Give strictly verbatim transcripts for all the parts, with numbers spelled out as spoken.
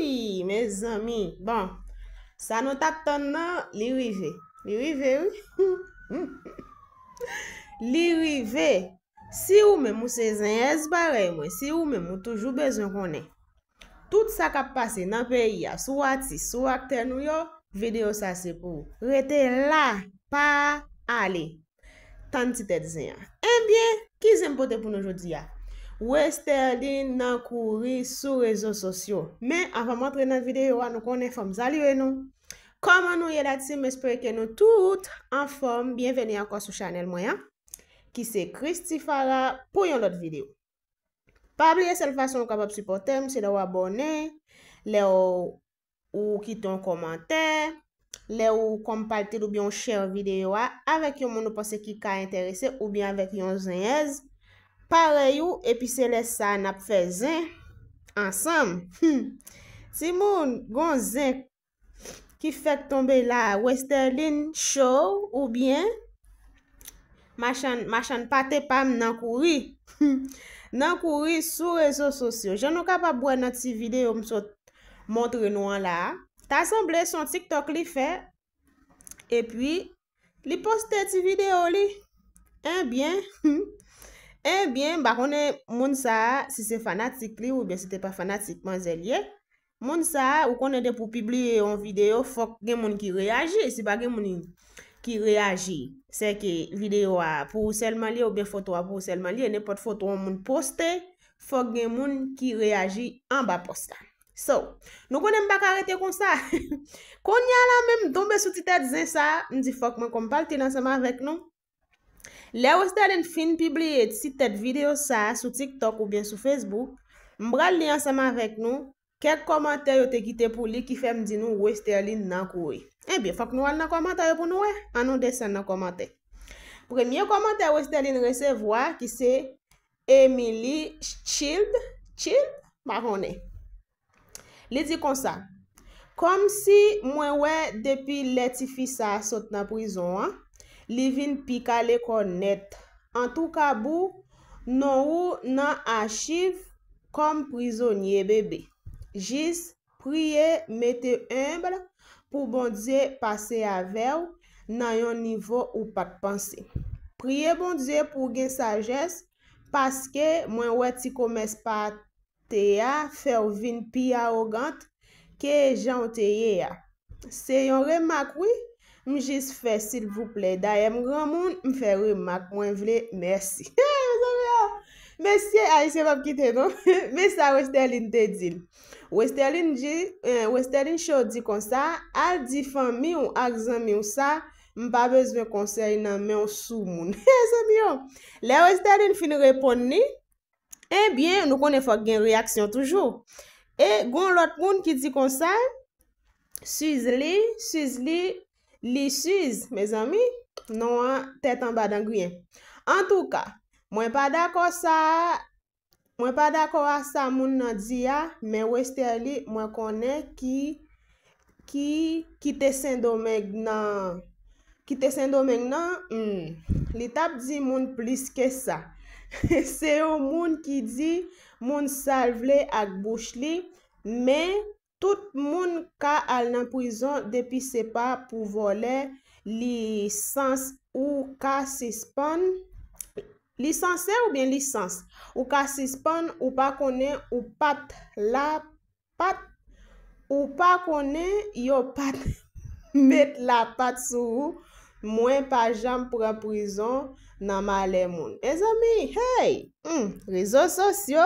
Wi, mezanmi. Bon, sa nou t ap tann nan, li rive. Li rive, wi. Li rive. Si ou menm ou se zenyèz parèy mwen, si ou menm ou toujou bezwen konnen tout sa k ap pase nan peyi a, sou atis, sou aktè nou yo, videyo sa se pou ou. Rete la, pa ale. Tann ti tèt zen an. Ebyen, ki zen m pote pou nou jodi a? Westerline nan kouri sou rezo sosyo. Men, anvan m antre nan videyo a, nou konnen fò m salye nou. Kòman nou ye la, team? M espere ke nou tout anfòm. Byenveni ankò sou chanèl mwen an, ki se Christy Farah, pou yon lòt videyo. Pa bliye, sèl fason ou kapab sipòte m, se lè w abòne, lè w, ou kite yon kòmantè, lè ou konpatil oubyen ou share videyo a avèk yon moun ou panse ki ka enterese oubyen avèk yon zenyèz parèy ou, epi se lè sa a n ap fè zen ansanm. Hmm. Timoun, gon zen ki fèk tonbe la, Westerline Show oubyen machann, machann pate pa m nan kouri. Nan kouri sou rezo sosyo. Jan nou kapab wè nan ti videyo m sot montre nou an la a, ta sanble se yon TikTok li fè, epi li poste ti videyo li. Ebyen, ebyen, m pa konnen moun sa a, si se fanatik li oubyen si te pa fanatik manzè l ye. Moun sa a, ou konnen depi w pibliye yon videyo, fòk gen moun ki reyaji. Si pa gen moun ki reyaji, sèke videyo a pou ou sèlman l ye oubyen foto a pou ou sèlman l ye. Nenpòt foto yon moun poste, fòk gen moun ki reyaji anba pòs la. So, nou konnen m pa ka rete konsa. Kounye a la menm, m tonbe sou ti tèt zen sa a, m di fòk mwen konpatil ansanm avèk nou. Lè Westerline fin pibliye ti tèt videyo sa a sou TikTok oubyen sou Facebook, m pral li ansanm avèk nou kèk kòmantè yo te kite pou li ki fè m di nou Westerline nan kouri. Ebyen, fòk nou al nan kòmantè yo pou nou wè. An nou desann nan kòmantè. Premye kòmantè Westerline resevwa, ki se Emily Child, Child? Pa konnen. Li di konsa, kòmsi mwen wè depi lè tifi sa a sot nan prizon an, li vin pi kale kò nèt. Antouka, Boo, non ou nan achiv kòm prizonye, bebe. Jis priye, mete enb pou Bondye pase avè w nan yon nivo ou pa t panse. Priye Bondye pou w gen sajès, paske mwen wè ti komès pa te a fè w vin pi awogant ke jan w te ye a. Se yon remak, wi, m jis fè, silvouplè. Dayè, m granmoun, m fè remak mwen vle. Mèsi. Mezanmi, oh! Mesye ayisyen p ap kite, non. Men sa Westerline te di l. Westerline di, eh, Westerline Show di konsa, al di fanmi w ak zanmi w sa, m pa bezwen konsèy nan men w soumoun. Mezanmi, oh! Lè Westerline fin reponn li, ebyen, nou konnen fòk gen reyaksyon toujou. E gon lòt moun ki di konsa, Sizli, Sizli, li Siz, mezanmi, non an tèt anba dan griyen. Antouka, mwen pa dakò sa, mwen pa dakò a sa moun nan di a, men Westerlie, mwen konnen ki, ki kite Sendomeng nan, kite Sendomeng nan, hmm, li t ap di moun plis ke sa. Se yon moun ki di moun sa l vle ak bouch li, men tout moun ka al nan prizon depi se pa pou vòlè, lisans ou ka sispann, lisanse oubyen lisans, ou ka sispann, ou pa konnen, ou pa t la, pa t, ou pa konnen, yo pa t met lapat sou ou, mwen pa janm pran prizon nan malè moun. Mezanmi, hey! Hmm, rezo sosyo.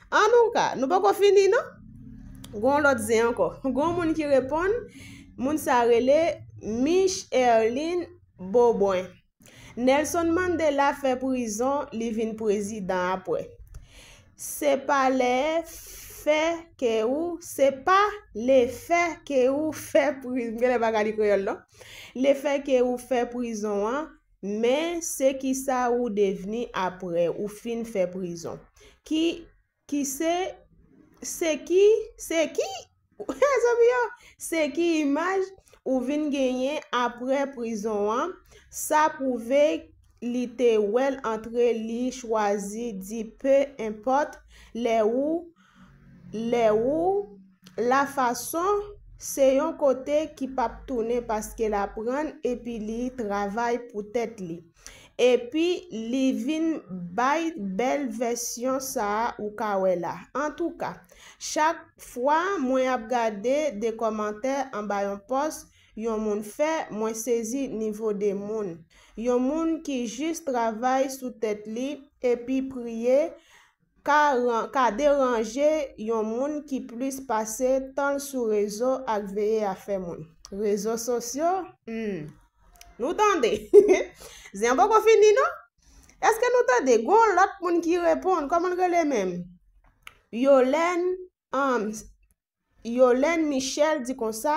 Antouka, nou poko fini, non? Gon lòt zen ankò. Gon moun ki reponn, moun sa rele Mich Erline Beaubrun. Nelson Mandela fè prizon, li vin prezidan apre. Se pa lè fè ke ou, se pa le fè ke ou fè prizon. M genlè pa ka li kreyòl, non. Le fè ke ou fè prizon an, men se kisa ou devni apre ou fin fè prizon. Ki, ki se, se ki, se ki, zanmi yo, se ki imaj ou vin genyen apre prizon an, sa pwouve li te wè l antre, li chwazi di peu importe lè ou, lè ou Lafason se yon kote ki p ap tounen paske l aprann epi li travay pou tèt li. Epi li vin bay bèl vèsyon sa a ou ka wè la. Antouka, chak fwa mwen ap gade de kòmantè anba yon pòs yon moun fè, mwen sezi nivo de moun. Yon moun ki jis travay sou tèt li epi priye ka, ka deranje yon moun ki plis pase tan l sou rezo ak veye afè moun. Rezo sosyo, hmm. Nou tande. Zen an poko fini non. Èske nou tande? Gon lòt moun ki reponn. Kòman l rele menm? Yolèn, um, Yolèn Michel di konsa,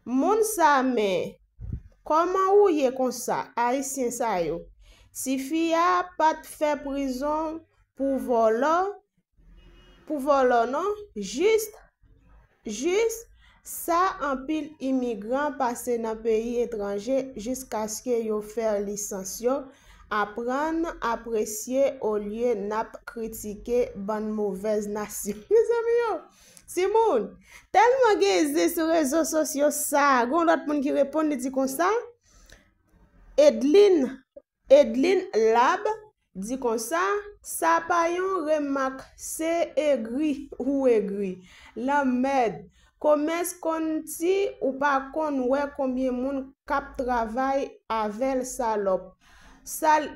moun sa men, kòman ou ye konsa, ayisyen sa yo? Tifi a pa t fè prizon pou vòlò, pou vòlò non, jis, jis sa anpil imigran pase nan peyi etranje jiskaske yo fè lisans yo, aprann apresye olye n ap kritike bann movèz nasyon. Mezanmi yo, timoun, tèlman gen zen sou rezo sosyo sa, gon lòt moun ki reponn li di konsa, Edlin, Edlin Lab di konsa, sa pa yon remak, se egri ou egri. Lanmèd, komès konn ti ou pa konn wè konbyen moun k ap travay avè l salòp. Sal,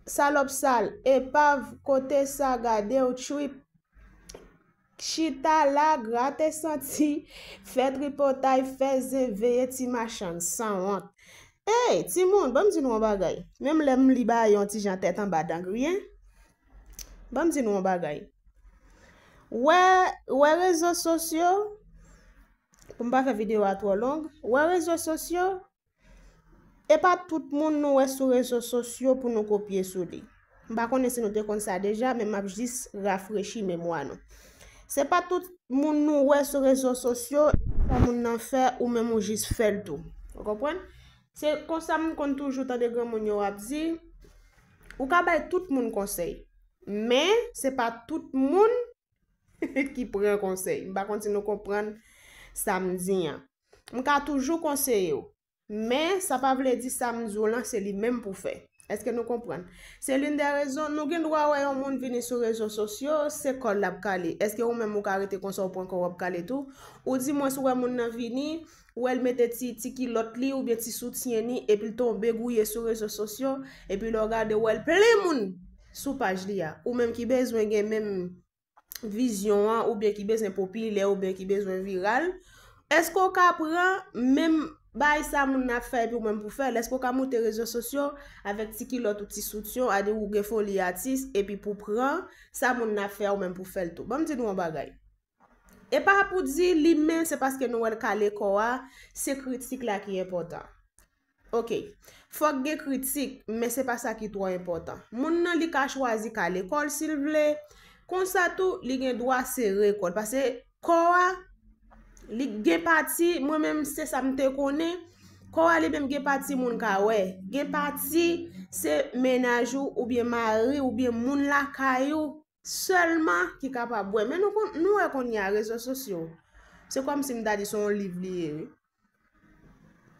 salòp sal, epav kote sa gade w tchwip. Chita la, grate santi, fè tripotay, fè zen, veye ti machann, sanwont. Ey, timoun, ban m di nou yon bagay. Menm lè m li bagay yon ti jan tèt anba dan griyen, ban m di nou yon bagay. Wè, wè rezo sosyo, pou m pa fè videyo a twò long, wè rezo sosyo, e pa tout moun nou wè sou rezo sosyo pou nou kopye sou li. M pa konnen si nou te konn sa deja, men m ap jis rafrechi memwa nou. Se pa tout moun nou wè sou rezo sosyo, sa moun nan fè, ou menm ou jis fè l tou. Ou konprann? Se konsa m konn toujou tande granmoun yo ap di, ou ka bay tout moun konsèy, men se pa tout moun ki pran konsèy. M pa konn si nou konprann sa m di an. M ka toujou konseye w, men sa pa vle di sa m di w lan se li menm pou fè. Èske nou konprann? Se l'une des raisons, nou gen dwa wè yon moun vini sou rezo sosyo, se kò l l ap kale. Èske ou menm ou ka rete konsa ou pran kò w ap kale tou? Ou di mwens ou wè moun nan vini, ou wè l mete ti, ti kilòt li oubyen ti soutyen li, epi l tonbe gouye sou rezo sosyo, epi lè w gade w wè l plen moun sou paj li a. Ou menm ki bezwen gen menm vizyon an, oubyen ki bezwen popilè, oubyen ki bezwen viral, èske w ka pran menm bagay sa moun nan ap fè epi ou menm pou fè l? Èske w ka moute rezo sosyo avèk ti kilòt ou ti soutyen, a di ou gen foli atis, epi pou pran sa moun nan ap fè a ou menm pou fè l tou? Ban m di nou yon bagay. E pa pou di li men se paske nou wè l kale kò a, se kritik la ki enpòtan. Ok. Fòk gen kritik, men se pa sa ki twò enpòtan. Moun nan li ka chwazi kale kò l si l vle. Konsa tou, li gen dwa sere kò l. Paske kò a, li gen pati, mwen menm se sa m te konnen, kò a li menm gen pati moun ka wè. Gen pati se mennaj ou, oubyen mari, oubyen moun lakay ou sèlman ki kapab wè. Men nou konn, nou wè kounye a rezo sosyo. Se kòmsi m ta di se yon liv li ye, wi.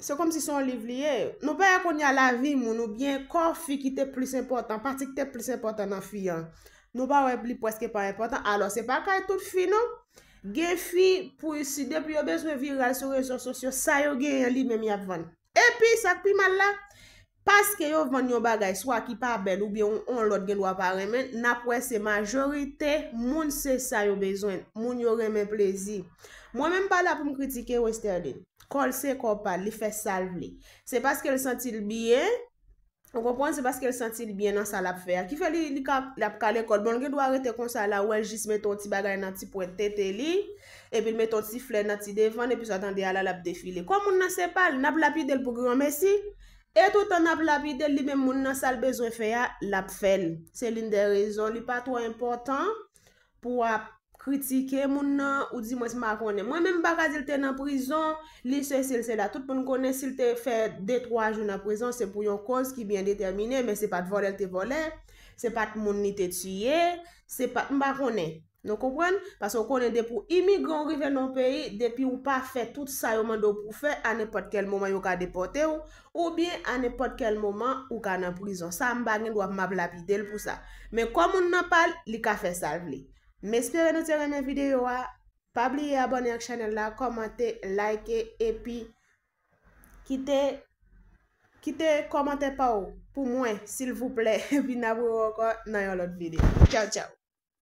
Se kòmsi se yon liv li ye. Nou pa wè kounye a lavi moun oubyen kò fi ki te plis enpòtan, pati ki te plis enpòtan nan fi an. Nou pa wè li prèske pa enpòtan. Alò, se pa kay tout fi non. Gen fi, pou si depi yo bezwen viral sou rezo sosyo, sa yo genyen li menm y ap vann. Epi, sa k pi mal la, paske yo vann yon bagay swa ki pa bèl oubyen yon, yon lòt gen dwa pa renmen, n ap wè se majorite moun se sa yo bezwen. Moun yo renmen plezi. Mwen menm pa la pou m kritike Westerline. Kò l se kò pa l, li fè sa l vle. Se paske l santi l byen, ou konprann, se paske l santi l byen nan sa l ap fè a. Ki fè li, li ka, l ap kale kò l. Bon, l gen dwa rete konsa la, ou wè l jis mete yon ti bagay nan ti pwent tete li, epi l mete yon ti flè nan ti devan l, epi sa tande a la, l ap defile. Kò moun nan se pa l, n ap lapide l pou granmesi, e toutan n ap lapide l, li menm moun nan sa l bezwen fè a, l ap fè l. Se l'une des raisons, li pa twò enpòtan pou w ap kritike moun nan, ou di mwens m pa konnen. Mwen menm m pa ka di l te nan prizon, li sesi, l sela. Tout moun konnen si l te fè de twa jou nan prizon, se pou yon kòz ki byen detèmine, men se pa t vòlè l te vòlè, se pa t moun li te tiye, se pa, m pa konnen. Nou konprann? Paske w konnen depi w imigran, w rive nan yon peyi, depi w pa fè tout sa yo mande w pou w fè, a nenpòt kèl moman yo ka depòte w, oubyen a nenpòt kèl moman ou ka nan prizon. Sa m pa gen dwa pou m ap lapide l pou sa. Men kòm moun nan pa l, li ka fè sa l vle. M espere nou te renmen videyo a. Pa bliye abòne ak chanèl la, kòmante, like, epi kite, kite kòmantè pa w pou mwen, silvouplè. Epi n ap rewè ankò nan yon lòt videyo. Tchaw, tchaw.